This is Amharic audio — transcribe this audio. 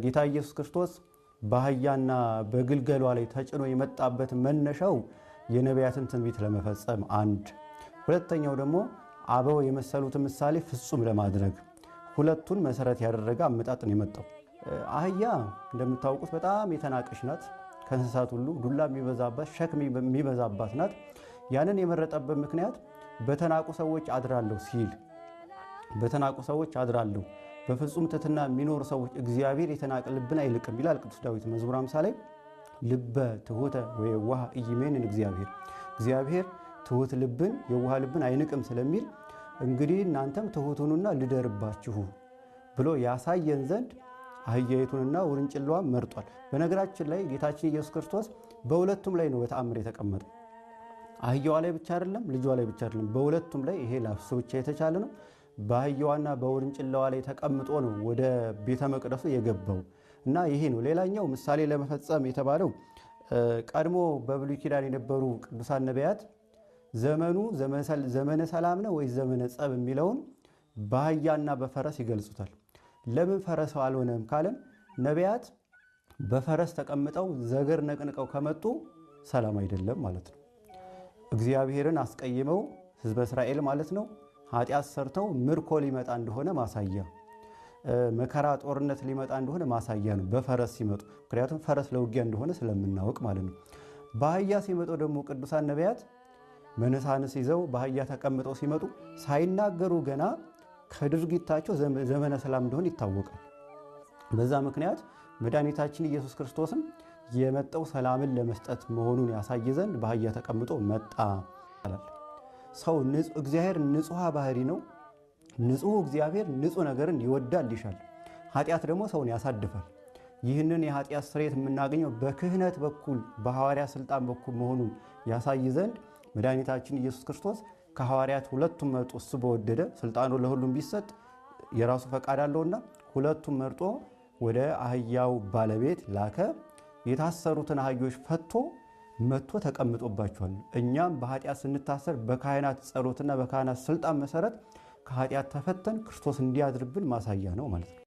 ጌታ ኢየሱስ ክርስቶስ በአህያና በግልገሏ ላይ ተጭኖ የመጣበት መነሻው የነቢያትን ትንቢት ለመፈጸም አንድ፣ ሁለተኛው ደግሞ አበው የመሰሉትን ምሳሌ ፍጹም ለማድረግ፣ ሁለቱን መሰረት ያደረገ አመጣጥ ነው የመጣው። አህያ እንደምታውቁት በጣም የተናቀች ናት። ከእንስሳት ሁሉ ዱላ የሚበዛባት፣ ሸክም የሚበዛባት ናት። ያንን የመረጠበት ምክንያት በተናቁ ሰዎች አድራለሁ ሲል፣ በተናቁ ሰዎች አድራለሁ፣ በፍጹም ትሕትና የሚኖሩ ሰዎች፣ እግዚአብሔር የተናቀ ልብን አይልቅም ይላል ቅዱስ ዳዊት መዝሙር 50 ላይ፣ ልበ ትሑተ ወየዋህ ኢይሜንን እግዚአብሔር፣ እግዚአብሔር ትሑት ልብን የዋህ ልብን አይንቅም ስለሚል፣ እንግዲህ እናንተም ትሑት ሁኑና ልደርባችሁ ብሎ ያሳየን ዘንድ አህያይቱንና ውርንጭላዋን መርጧል። በነገራችን ላይ ጌታችን ኢየሱስ ክርስቶስ በሁለቱም ላይ ነው በተአምር የተቀመጠው። አህያዋ ላይ ብቻ አይደለም፣ ልጇ ላይ ብቻ አይደለም፣ በሁለቱም ላይ። ይሄ ላፍሱ ብቻ የተቻለ ነው። በአህያዋና በውርንጭላዋ ላይ ተቀምጦ ነው ወደ ቤተ መቅደሱ የገባው እና ይሄ ነው። ሌላኛው ምሳሌ ለመፈጸም የተባለው፣ ቀድሞ በብሉይ ኪዳን የነበሩ ቅዱሳን ነቢያት ዘመኑ ዘመነ ሰላም ነው ወይስ ዘመነ ጸብ የሚለውን በአህያና በፈረስ ይገልጹታል። ለምን ፈረስ አልሆነም ካለን፣ ነቢያት በፈረስ ተቀምጠው ዘገር ነቅንቀው ከመጡ ሰላም አይደለም ማለት ነው። እግዚአብሔርን አስቀይመው ሕዝበ እስራኤል ማለት ነው፣ ኃጢአት ሰርተው ምርኮ ሊመጣ እንደሆነ ማሳያ፣ መከራ ጦርነት ሊመጣ እንደሆነ ማሳያ ነው በፈረስ ሲመጡ። ምክንያቱም ፈረስ ለውጊያ እንደሆነ ስለምናውቅ ማለት ነው። በአህያ ሲመጡ ደግሞ ቅዱሳን ነቢያት መነሳንስ ይዘው በአህያ ተቀምጠው ሲመጡ ሳይናገሩ ገና ከድርጊታቸው ዘመነ ሰላም እንደሆነ ይታወቃል። በዛ ምክንያት መድኃኒታችን ኢየሱስ ክርስቶስም የመጣው ሰላምን ለመስጠት መሆኑን ያሳይ ዘንድ በአህያ ተቀምጦ መጣ። ሰው እግዚአብሔር ንጹሐ ባህሪ ነው። ንጹሕ እግዚአብሔር ንጹሕ ነገርን ይወዳል፣ ይሻል። ኃጢአት ደግሞ ሰውን ያሳድፋል። ይህንን የኃጢአት ስርየት የምናገኘው በክህነት በኩል በሐዋርያ ስልጣን በኩል መሆኑን ያሳይ ዘንድ መድኃኒታችን ኢየሱስ ክርስቶስ ከሐዋርያት ሁለቱም መርጦ፣ እሱ በወደደ ስልጣኑ ለሁሉም ቢሰጥ የራሱ ፈቃድ አለውና፣ ሁለቱም መርጦ ወደ አህያው ባለቤት ላከ። የታሰሩትን አህዮች ፈቶ መጥቶ ተቀምጦባቸዋል። እኛም በኃጢአት ስንታሰር በካህናት ጸሎትና በካህናት ስልጣን መሰረት ከኃጢአት ተፈተን ክርስቶስ እንዲያድርብን ማሳያ ነው ማለት ነው።